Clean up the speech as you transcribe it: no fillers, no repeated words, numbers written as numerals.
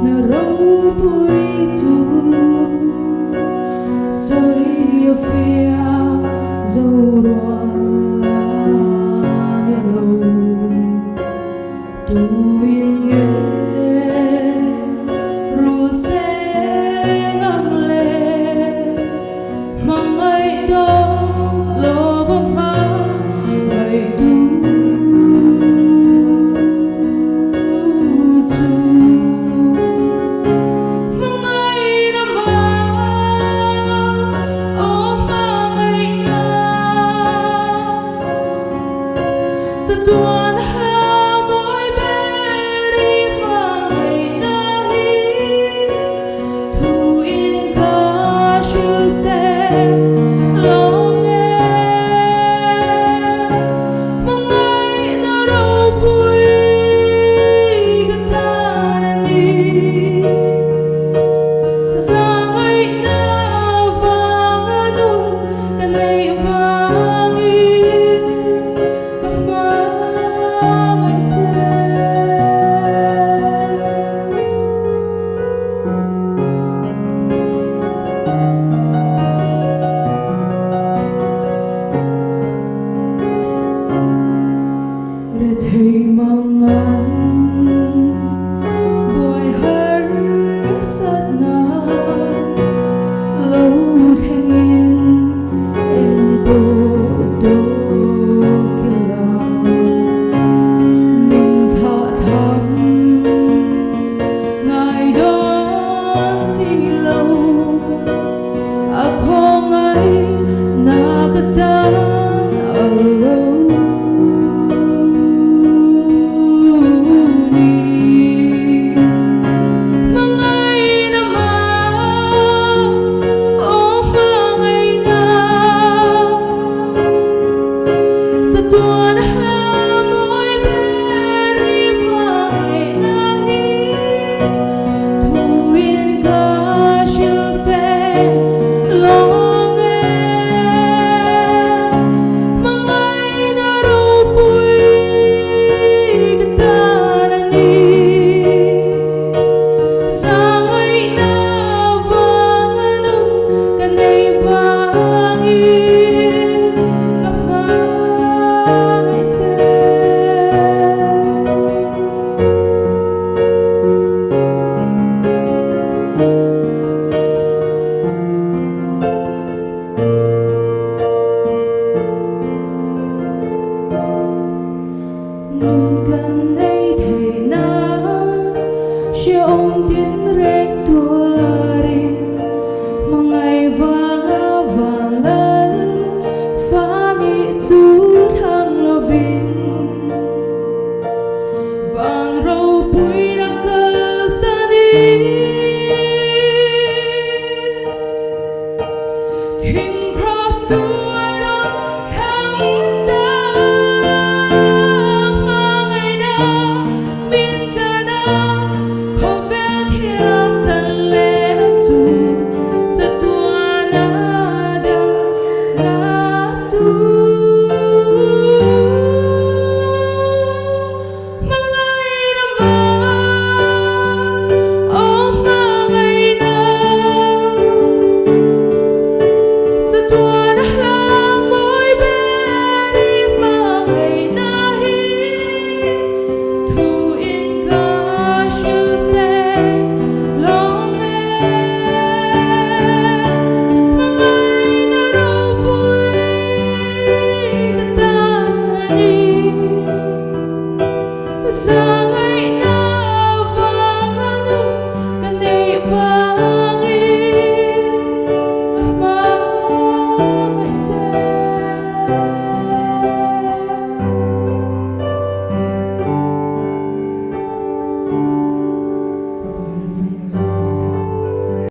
Na ropui chu sawi a fiah zo rual a ni lo. Tuin nge rul seng ang le? Hmangaih tawp lova hmangaihtu chu. Hmangaihna mah aw hmangaihna chatuan ha mawi ber i hmangaihna hi thu in ka hrilh se lawng e. Hmangaihna ropui ka tan a ni. Zangaihna vanga nun ka neih vangin ka hmangaih che. Rethei mangan buai harsatna lo thlengin eng pawh dawk ila min thlah tham ngai dawn si lo a khawngaihna ka tan a lo ni. Hmangaihna mah aw hmangaihna chatuan hla mawi ber i hmangaihna hi Thuin ka hrilh se lawng e. Hmangaihna ropui ka tan a ni. Zangaihna vanga nun ka nei vangin ka hmangaih che. Nun kan nei thei nan hrehawm tin reng tuar.